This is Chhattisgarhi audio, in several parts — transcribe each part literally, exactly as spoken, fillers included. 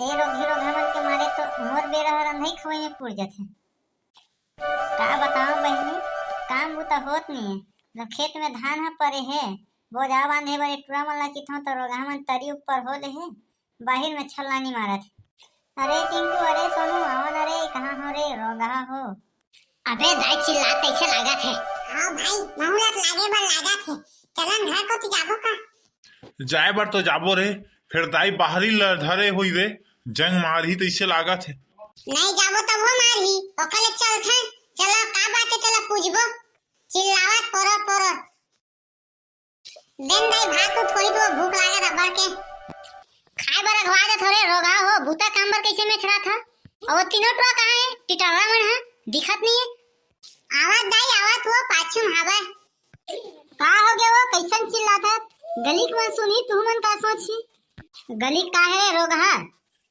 ए रोगही रोगहा मन के मारे तो मोर बेरा हर अंधई खवई में पूर जाथे। का बताओ बहिनी, काम बूता होत नहीं है। न खेत में धान ह परे हे, बोझा बांधे बर टुरा मन ला किथों तो रोगहा मन तरी ऊपर हो ले हे, बाहिर में छल्लानी मारत हे। अरे टिंकू, अरे सोनू, आवन अरे, कहाँ हो रे रोगहा हो? अबे दाई चिल्लात तैसे लागत हे। हाँ भाई, महूलत लागे बर लागत हे। चलन घर को जाबो का? जाए बर तो जाबो रे, फेर दाई बाहरी ल धरे होई रे, जंग मारही तैसे लागत हे। नहीं जाबो तब हो मारही, ओकर ले चलथन। चला का बात हे, चला पूछबो। चिल्लावत पोरो पोरो। देन दाई भात तो थोड़ी तो भूख लागे रबड़ के। खाए बर अगवा दे थोरे रोगहा हो, बूता काम बर कैसे मेछरा था? और वो तीनों टुरा कहाँ है? टिटौरा मन है, दिखत नहीं है। आवत दाई आवत हो, पाछू में हावय। का हो गया वो, कैसन चिल्लात है? गली के मन सुनी, तू मन का सोची? गली का है रोगहा?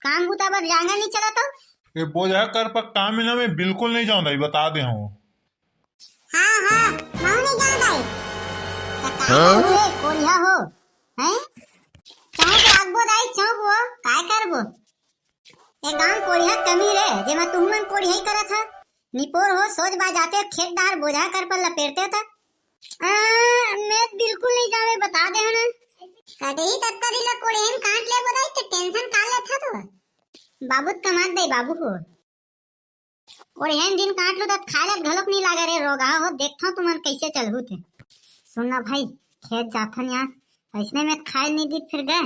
काम बूता बर जांगर नहीं चला तो? ये बोझा कर पर काम में ना मैं बिल्कुल नहीं जाऊँ दाई, बता दे हूँ। हाँ, हाँ, महू नहीं जाऊँ दाई। तो का हाँ? करबो रे, कोढ़िया हो, हैं? चौंक लागबो दाई, चौंक वो, काय करबो? ए गांव कोढ़िया कमी रे, जेमा तुहू मन कोढ़िया ही करत हा। निपोर हो, सोच बा जाते खेत डार बोझा कर पर लपेटते था। आ, मैं बिल्कुल नहीं जावे, बता दे हना। कटही तब करी लो कोढ़िया काट ले बोलाई, तो टेंशन का लेथा तो? बाबू त कमात दे बाबू हो। कोढ़िया दिन काट लो, तब खाए ला घलोक नहीं लागे रे रोगहा हो, देखथो तुमन कैसे चलहू थे। सुन ना भाई, खेत जाथन यार, ऐसने में खाए नहीं दी फिर गए।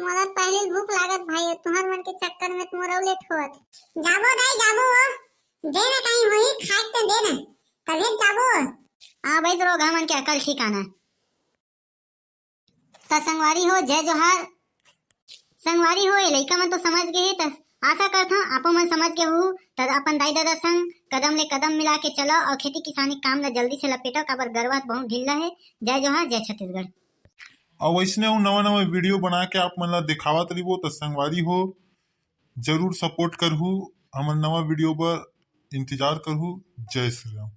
मोला पहले भूख लागत भाई, तुहर मन के चक्कर में तो मोरो लेट होत। जाबो दाई, जाबो हो। दे ना कहीं होई, खाए तो दे ना। तबे जाबो। हाँ भाई, तो रोगहा मन के अकल ठिकाना। त संगवारी हो, जय जोहार। संगवारी हो, ये लइका मन तो समझ गए हे, त आशा करथंव आपो मन समझ गए हो। त अपन दाई ददा संग कदम ले कदम मिला के चलो और खेती किसानी काम ला जल्दी से लपेटो, काबर गरवा बहुत ढीला है। जय जोहार, जय छत्तीसगढ़। और वैसने अउ नवा नवा वीडियो बना के आप मन ला दिखावत रहिबो, त संगवारी हो, जरूर सपोर्ट करहू, हमर नवा वीडियो बर इंतजार करहू। जय श्री राम।